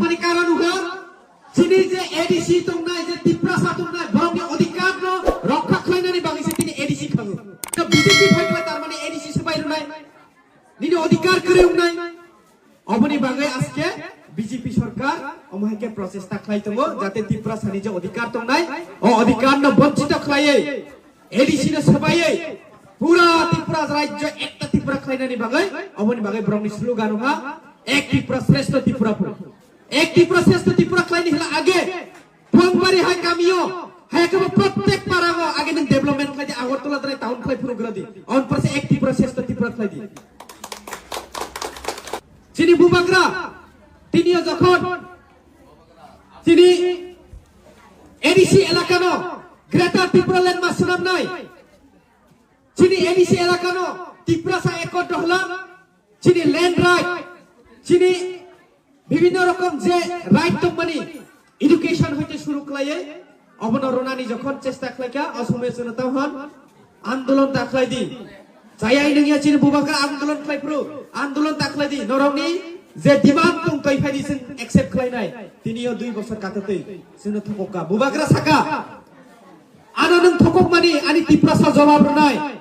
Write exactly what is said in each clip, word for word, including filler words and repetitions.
Ani karon wngkha, chini je A D C tongnai, je Tiprasa tongnai, borokni odhikar no rokha khlainani bagwi se tini A D C khango. To B J P phaikla tar mani A D C se bai rwnai. Nini odhikar kwrwi wngnai. Oboni bagwi aske B J P sorkar omo hai khe prochesta khlai tongo, jate Tiprasani je odhikar tongnai, o odhikar no bonchito khlaiwi, A D C no swbaiwi, pura Tripura rajyo ekta Tripura khlainani bagwi, oboni bagwi borokni slogan wngkha, Ek Tripura Shreshtha Tripura pho. Ek Tripura Shreshtha Tripura khlaini hila age, Phuangbari hai kamio, hai khe bo prottek para o age nwng development khlai di, Agartala drai town khlai phuru gra di. On parse Ek Tripura Shreshtha Tripura khlai di. Chini bubagra, tini o jokhon, chini A D C elakano, Greater Tipraland ma swnamnai, chini A D C elakano, Tiprasa Accord dohla, chini land right, chini bibhinno rokom je right tongmani, education hoite shuru khlaiwi, obono rwnani jokhon chesta khlaikha, o somoyo chwngno tamo hwn, andolon ta khlai di. Chayai nungya chini bubagra andolon khlai phuru, andolon ta khlai di. Norokni je demand tong twi phai di chwng accept khlainai. Tini o dui bosor katatwi chwngno thokokka. Bubagra saka, ano nwng thokokmani ani Tiprasa jawab rwnai.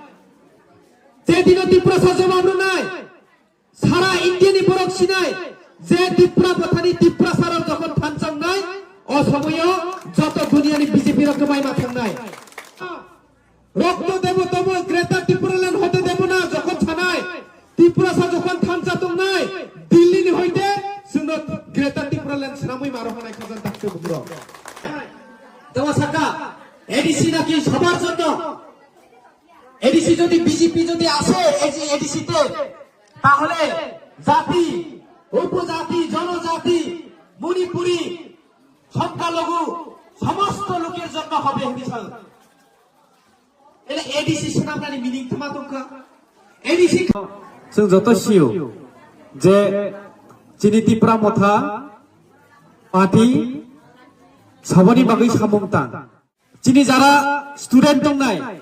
Je dino Tiprasa jawab rwnai. Sara India ni borok sinai je Tipra Mothani Tiprasa rok jokhon thanchang nai, o somoyo joto duniya ni B J P rok kwmai ma thang nai. Rokto debo tobo Greater Tipraland hote debo na jokhon sanai, Tiprasa jokhon thancha tong nai, Delhi ni hoite chwngno Greater Tipraland swnamwi ma rok hanai khajan takte bukro. Tamo saka A D C naki sobar jonno, A D C jodi B J P jodi ashe, A D C te, tahole jati, upojati, jonojati, Manipuri, Songkhalughu, somosto loker jonno hobe hini sang. Ele A D C swnamnani meaning tma tongkha? A D C. Chwng joto sio je chini Tipra Motha party saboni bagwi samung tang. Chini jara student tongnai,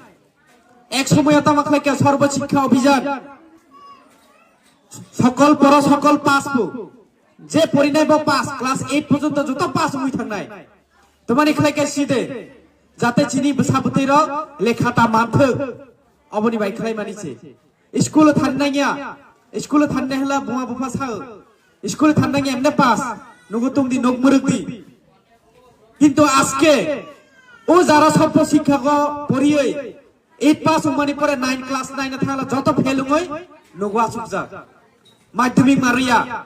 ek somoyo tamo khlaikha Sarva Shiksha Abhiyan, sokol poro sokol pass bo, je porinai bo pass, class eight porjonto joto pass wngwi thangnai. Tamani khlaikha side, jate chini bwsa bwtwi rok lekha ta manthok, oboni bai khlaimani se. School o thangnai ya, school o thangnai hela buma bupha sao, school o thangnai ya emne pass, nugo tong di, nog muruk di. Kintu aske o jara Sarva Shiksha go porioi eight pass wngmani pore nine class nine o thangla joto fail wngoi nugo asukjak. Madhyamik mariya.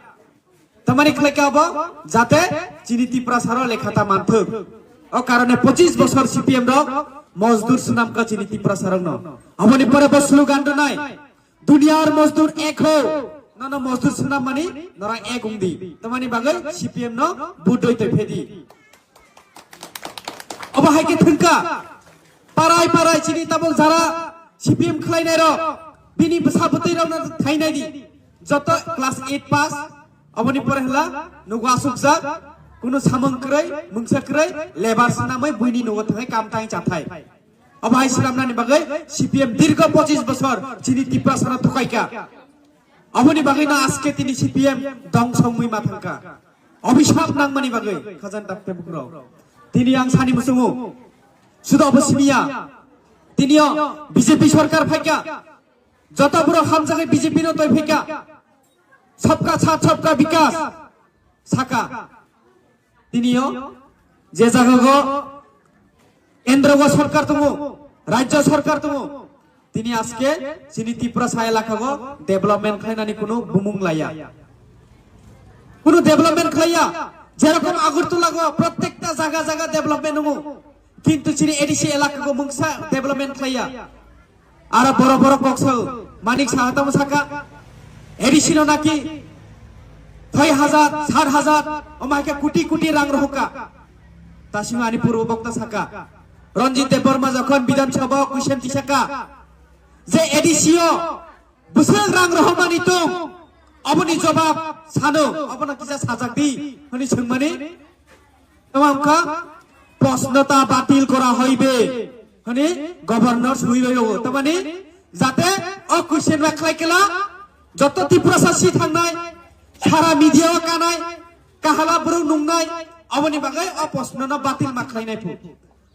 Tamani khlai kha abo jate chini Tiprasa rok lekha ta manthok. O karone pochis bosor C P M rok mojdur swnam kha chini Tiprasa rok no. Aboni pore bo slogan rwnai, "Duniyar mojdur ek ho." Nono mojdur swnam mani norok ek wng di. Tamani bagwi C P M no vote doi toi phe di. Obo hai khe thwngkha. Parai parai chini tabuk jara C P M khlainai rok, bini bwsa bwtwi rok no thainai di. Joto class eight pass, oboni pore hla nugo asukjak, kunu samung kwrwi, mungsa kwrwi, lebar swnamwi buini nugo thangwi kam tang chathai. Obo hai swnamnani bagwi C P M dirgo pochis bosor chini Tiprasa no thokaikha. Aboni bagwi no aske tini C P M dongso wngwi ma thangkha. Obisap nangmani bagwi khajan dakte bukrok. Tini ang sani muchungo. Sudo obo simiya. Tini o B J P sorkar phaikha. Joto borok hamjakwi B J P no toi phaikha. Sabka saath sabka bikas. Saka. Tini o je jaga go Kendro o sorkar tongo, rajyo sorkar tongo. Tini aske chini Tiprasa elaka go development khlainani kunu bumung laiya. Kunu development khlaiya. Jerokom Agartala go prottekta jaga jaga development wngo. Kintu chini A D C elaka go mungsa development khlaiya. Aro boro boro kok sao, Manik Saha tamo saka, A D C no naki thoi hajar, sat hajar, omo hai khe kuti kuti rang rohorkha. Tasima ani purbo bokta saka, Ranjit Debbarma jokhon Bidhan Sabha o question tisaka, je A D C o bwswk rang rohormani tong, oboni jobab sano, obono kisa sajak di, hwnwi swngmani. Tamo wngkha, "Prosno ta batil kora hoibe," hwnwi governor sui rw o. Tamani jate o question bai khlai kela joto Tiprasa si thangnai, sara media o kanai, Kahala borok nungnai, aboni bagwi o post no batil ma khlainai phu.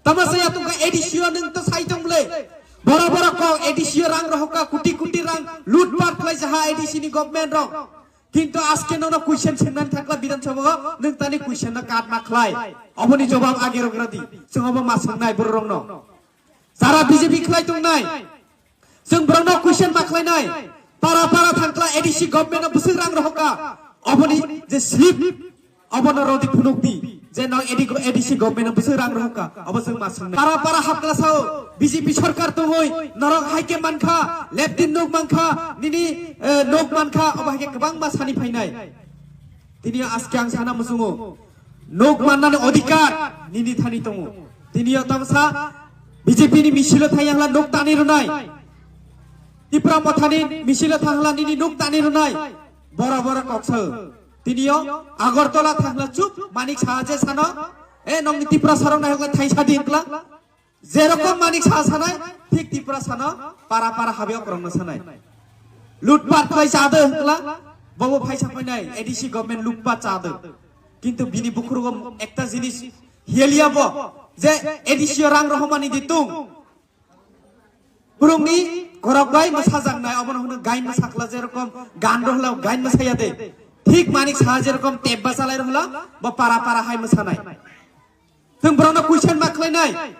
Tamo saya tungka A D C o nwng to sai tong bwle. Boro boro kok A D C o rang rohoka, kuti kuti rang loot pat khlai jaha A D C ni government rok. Kintu aske nono question swngnani thangkla Bidhan Sabha o, nwng tani question no kat ma khlai. Oboni jawab age rok radi. Chwng obo ma swngnai borok rokno. Jara B J P khlai tongnai. Chwng borokno question ma khlainai. Para para thangkla A D C government no bwswk rang rohoka. Oboni je slip, obono rodi phunuk di. Je no A D C, A D C government no bwswk rang rohoka. Obo chwng ma swngnai. Para para hapkla sao B J P sarkar tongoi norok hai khe mankha, leptin nuk mankha, nini, eh, nuk mankha, obo hai khe kwbangma sani phainai. Tini aske ang sana musungo. Nuk mannani odhikar nini thani tongo. Tini o tamsa B J P ni misilo thayangla nuk tani runai. Tipra Mothani misilo thangla nini nuk tani runai. Bora bora koksa. Tini o Agartala thangla chup Manik Saha je sano. E nong Tipra sarong nai hokla thaisa di hokla. Jerokom Manik Saha sanai, thik Tipra sano para para habe okrokno sanai. Lutpat khlai chado hwnkla, bobo phaisa phainai A D C government lutpat chado. Kintu bini bukhurugo ekta jinis hiyaliya bo, je A D C o rang rohomani ditung. Borokni korok bai mwsajaknai, obono hwno gain mwsakla jerokom gan rohla gain mwsaya de. Thik Manik Saha jerokom tebba chalai rohla, bo para para hai mwsanai. Chwng borokno question ma khlainai.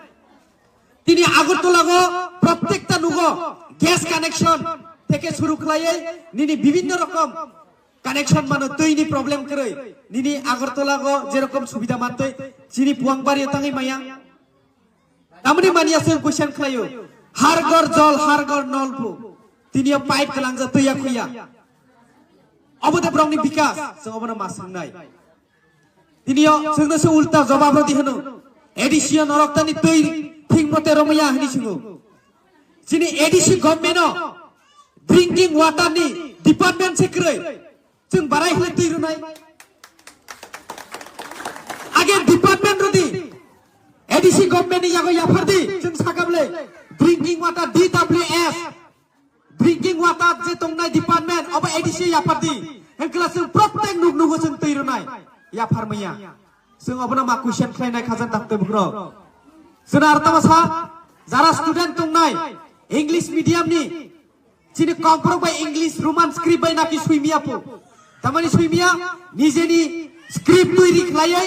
Tini Agartala go protekta nugo gas connection theke suru khlaiwi nini bibhinno rokom connection mano, twi ni problem kwrwi. Nini Agartala go jerokom subida mantwi chini Puangbari o tangwi maya. Tamni mania chwng question khlaio. Har ghar jal, har ghar nol phu. Tini o pipe kwlangja twi ya khuya. Obo de borokni bikas, chwng obono ma swngnai. Tini o chwngno se ulta jawab rodi hwno. A D C o norok tani twi thing mote romaya hini singo. Chini A D C government o drinking water ni department se kwrwi. Chwng barai hwle twi runai. Age department rodi. A D C government ni yago yaphardi. Chwng sakable drinking water D W S. Drinking water je tongnai department, obo A D C yaphardi. Hengkla chwng protek nuk nugo chwng twi runai. Yaphar maya. Chwng obono ma question khlainai khajan dakte bukrok. Chwng ar tamo sa, jara student tongnai, English medium ni, chini kokborok bai English Roman script bai naki suimiya po. Tamani suimiya, nijeni script twi ri khlaiwi,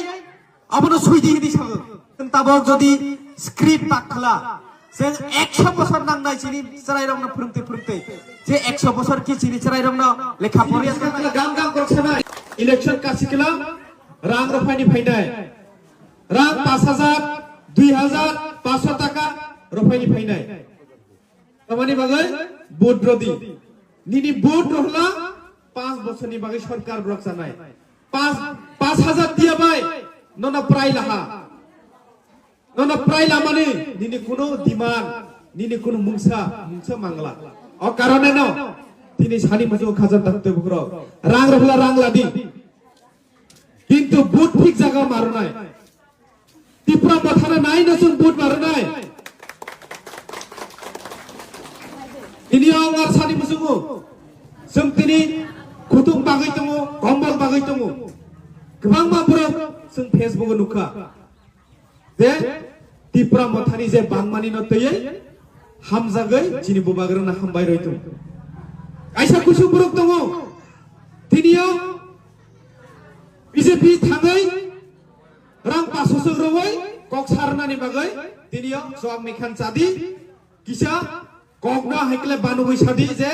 Abono suidi hidi sago. Chwng tabok jodi script tak khala, chwng ekso bosor nangnai chini chwrairokno phwrwngtwi phwrwngtwi. Je ekso bosor ki chini chwrairokno lekha poriya gam gam korok sanai. Election kasikla rang rwphaini phainai. Rang pash hajar, dui hajar, pash taka rwphaini phainai. Tamani bagwi vote rodi. Nini vote rohla panch bosorni bagwi sorkar borok chanai. Panch, panch hajar tiya bai nono prai laha. Nono prai lamani nini kuno demand, nini kuno mungsa, mungsa mangla. O karone no tini sani muchungo khajan dakte bukrok. Rang rohla rang ladi. Kintu vote thik jaga marunai. Tipra Mothano nai no chwng vote marunai. Ini o ngar sani muchungo. Chwng tini khutung bagwi tongo, kombol bagwi tongo. Kwbangma borok chwng Facebook o nukha. Je Tipra Mothani je bangmani no twiwi hamjagwi chini bubagrano hambai rwi tongo. Kaisa kusu borok tongo. Tini o B J P thangwi rang paso sok rwwi kok sarnani bagwi tini o Chowk Mikhan chadi kisa kokno haikle banugwi sadi je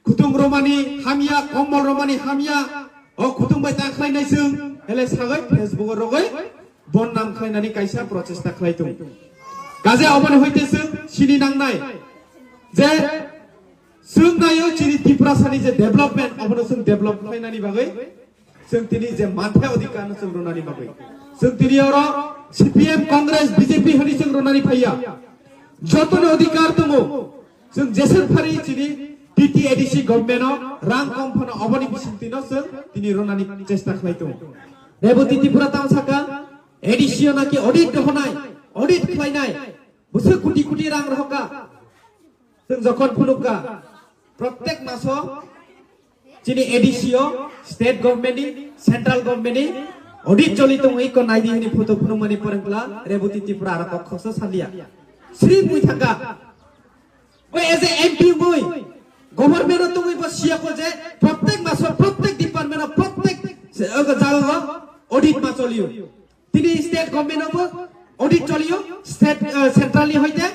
khutung romani hamya, kombol romani hamya, o khutung bai ta khlainai chwng hele sagwi Facebook o rogwi bonnam khlainani kaisa prochesta khlai tongo. Kaje oboni hoite chwng sini nangnai je chwng naio chini Tiprasani je development, obono chwng develop khlainani bagwi chwng tini je manthai odhikar no chwng rwnani bagwi. Chwng tini oro C P M, Congress, B J P hwnwi chwng rwnani phaiya. Jotoni odhikar tongo. Chwng jeswk phari chini T T A D C government o rang kom phano oboni bisingtwi no chwng tini rwnani chesta khlai tongo. Reboti Tripura tamo saka A D C o naki audit rohonai, audit khlainai, bwswk koti koti rang rohokha. Chwng jokhon phunukha, protek maso Chini A D C o state government ni, central government ni audit choli tongwi ko naidi hini photo phunukmani porengkla Reboti Tripura aro kok khoksa sandiya. Sri mui thangka. Bo as a M P mui government o tongwi bo siya ko je prottek maso, prottek department o, prottek se, o jaga o audit ma choliyo. Tini state government obo audit choliyo, state, eh, central ni hoite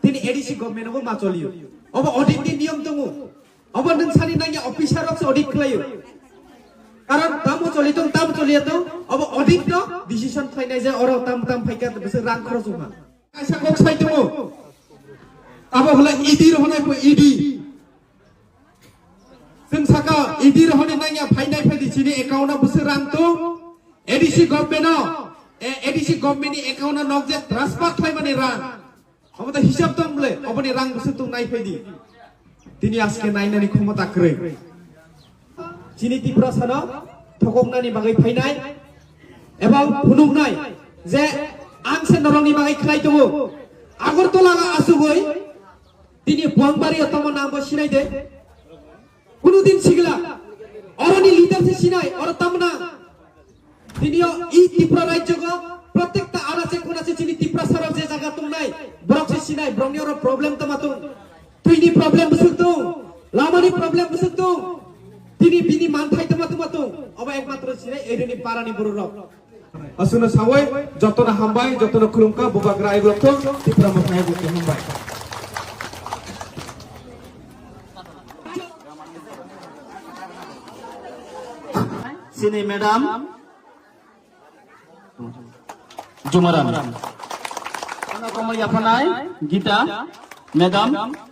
tini A D C government obo ma choliyo. Obo audit ni niyom tongo. Obo nwng sani nangya officer rok se audit khlaio. Karon tamo choli tong, tamo choliya tong, obo audit no decision khlainai je oro tam tam phaikha bwswk rang khorok wngma. Kaisa kok sai tongo. Abo hwlai E D rohonai po E D. Chwng saka E D rohonai nangya phainai phaidi chini account o bwswk rang tong. A D C government o, eh, A D C government ni account o nok je transfer khlaimani rang. Obo to hisab tong bole, oboni rang bwswk tong nai phaidi. Tini aske nainani khomota kwrwi. Chini Tiprasano thokoknani bagwi phainai ebong phunuknai je ang se norokni bagwi khlai tongo. Agartala asugwi tini Buangbari o tamo nang bo sinai de. Kunu din sigla. Oroni leader se sinai, oro tamna. Tini o i Tripura rajyo go, protekta anase kunase chini Tiprasa rok je jaga tongnai, borok se sinai, borokni oro problem tama tong. Twini problem bwswk tong, lamani problem bwswk tong. Tini bini manthai tama tama tong. Obo ekmatro sinai, erini parani borok rok. Aswkno sawi, jotono hambai, jotono khulumkha, bubagra aibrok thung, Tipra Motha aibrok thung, hambai. Chini madam, Jumaram. Ano komo yaphanai, Gita, madam.